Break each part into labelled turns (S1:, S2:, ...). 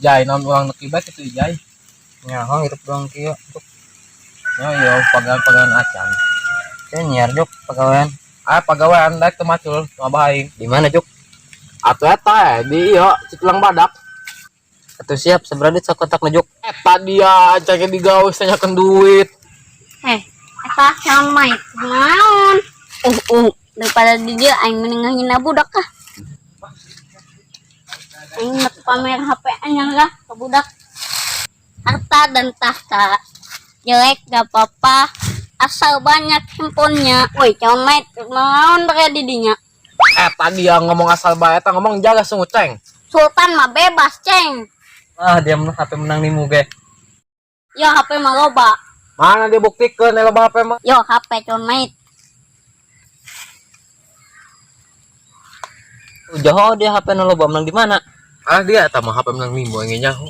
S1: Jai naon urang nu kieu bae kitu Jai.
S2: Nyaho hirup doang kieu.
S1: Yo yo pagawean-pagawean acan.
S2: Teh nyiar Jok pagawean.
S1: Ah pagawean daek teu macul sama aing.
S2: Di mana Jok?
S1: Atuh eta di ieu Citulang Badak.
S2: Atuh siap sabaraha duit sakotak na Jok?
S1: Eta dia cake digawe tanyakeun duit.
S3: Eta calon mait naon? Daripada di dia aing mending ngahina budak ah. Aing mah pamer HP anyar lah ke budak. Harta dan tahta jelek gak apa-apa asal banyak handphonenya. Woi, calon mait naon bere di dinya?
S1: Eta dia ngomong asal bae eta ngomong jaga sungut ceng.
S3: Sultan mah bebas, ceng.
S2: Ah, dia mah HP menang nimu ge.
S3: Yo HP mah loba.
S1: Mana dia buktikeun loba HP mah?
S3: Yo HP calon mait.
S2: Joho dia HP nu loba menang di mana?
S1: Ah dia eta mah HP menang nimu aing nyaho.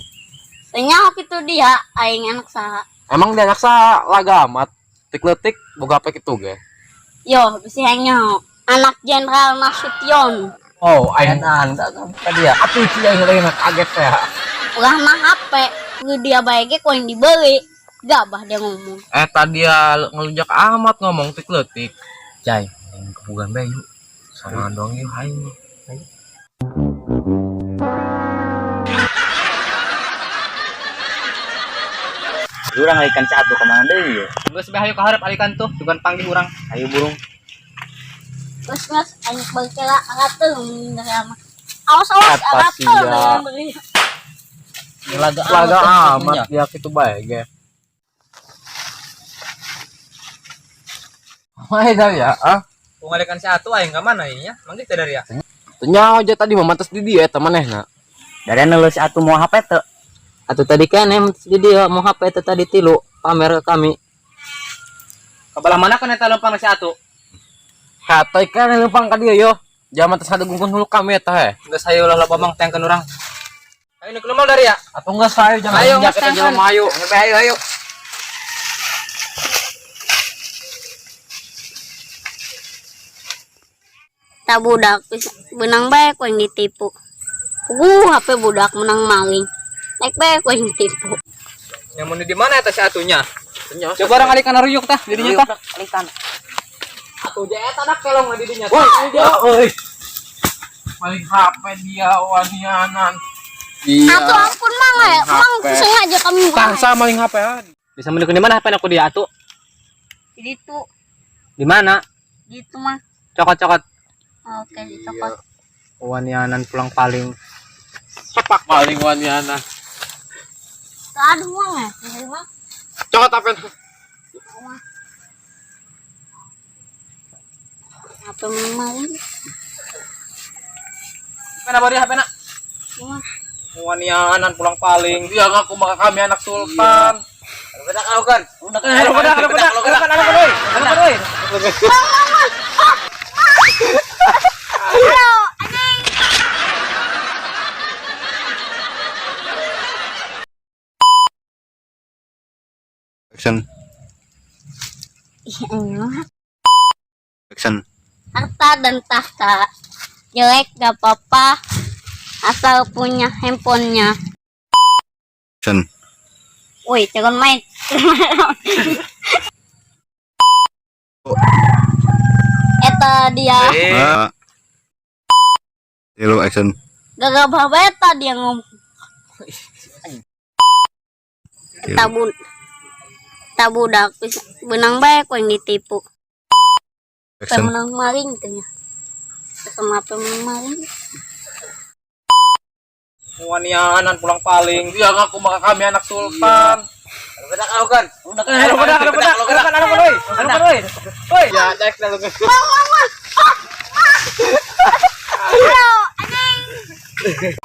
S3: Teu nyaho kitu dia aing anak saha.
S1: Emang dia anak saha laga amat. Tik-letik boga HP kitu ge.
S3: Yo bisi aing nyaho. Anak Jenderal Nasution.
S1: Oh, aing
S2: Edan, ka dia.
S1: Atuh si aing lagi kaget ya.
S3: Ulah mah HP, ku dia bae ge ku aing dibeli. Gabah dia ngomong.
S1: Eta dia ngelunjak amat ngomong tik-letik. Jai, mending kebugan bae yuk. Sorangan doang yuk aing.
S4: Urang ikan catu kemana deui ye?
S2: Geus bae hayu ka hareup alikan tuh, sugan panggil urang.
S4: Ayo burung.
S3: Terus geus aing beukeula arateung dari ama. Awas awas
S1: Apa
S3: arateung
S1: sia?
S3: aing beli.
S2: Laga
S1: Laga amat dia kitu bae ge. Wah, dah ya, ah.
S2: Ngalikan si atuh aing ka mana ieu nya? Manggih teh dari ya.
S1: Teu aja tadi mah mantes di dia eta manehna.
S4: Dari anu si atuh mau HP teu?
S2: Atuh tadi kan em di dia mau HP teh tadi tilu pamer ke kami. Kabelah mana kan eta lempang si atuh?
S1: Hate kan lempang ka dia yo. Jangan mantes ngadegungkeun hulu kami eta he.
S2: Geus hayu ulah loba mang tengkeun urang. Ayo nu keluar dari ya.
S1: Atau enggak saya jangan
S2: Ayo,
S1: injak
S2: Mas,
S1: eta
S2: tengkeun.
S1: jelema ayo.
S2: Ayo ayo.
S3: Ta budak benang bae ku aing ditipu. HP budak menang maling. Naik bae ku aing ditipu.
S2: Nyamun di mana eta si atunya? Coba orang alikan aruyuk tah didinya tah.
S4: Alikan.
S2: Atuh je eta dak kelong di dinya.
S1: Woi, dia euy. Maling HP dia wanianan. Iya.
S3: Atuh ampun mang ya, mang sengaja kami wae.
S1: Tangsa maling HP ah.
S2: Bisa mendukung di mana HP aku dia atuh?
S3: Di ditu,
S2: Di mana?
S3: di ditu mah.
S2: Cokot-cokot.
S3: Oke, dicokot.
S2: Wanianan pulang paling.
S1: Sepak maling wanianan.
S3: Aduh mang ya, dari mang.
S1: Cokot HP.
S3: HP menang maling.
S2: Mana baru HP nak?
S3: Mang.
S2: Wanianan pulang paling.
S1: Dia ngaku maka kami anak sultan.
S4: Bedak aku kan.
S2: Aduh, bedak, aduh, bedak, aduh, bedak, aduh, woi. Aduh, woi.
S3: Halo, anjing.
S5: Action.
S3: Ih, anjing mah.
S5: Action.
S3: Harta dan tahta jelek gak apa-apa asal punya handphonenya.
S5: Action.
S3: Woi, jangan main. Eta dia
S5: Ah. Tilu action.
S3: gagah beta dia ngomong. Eta eta budak benang bae ku aing ditipu.
S5: Action.
S3: Menang maling teh nya. Sama HP menang maling.
S2: Wanianan pulang paling.
S1: Dia ngaku maka kami anak sultan.
S4: Bedak aku kan.
S2: Aduh, bedak, aduh, bedak, aduh, bedak, aduh, woi. Aduh, woi. Woi.
S1: Ya, dek lalu.
S3: Halo, anjing.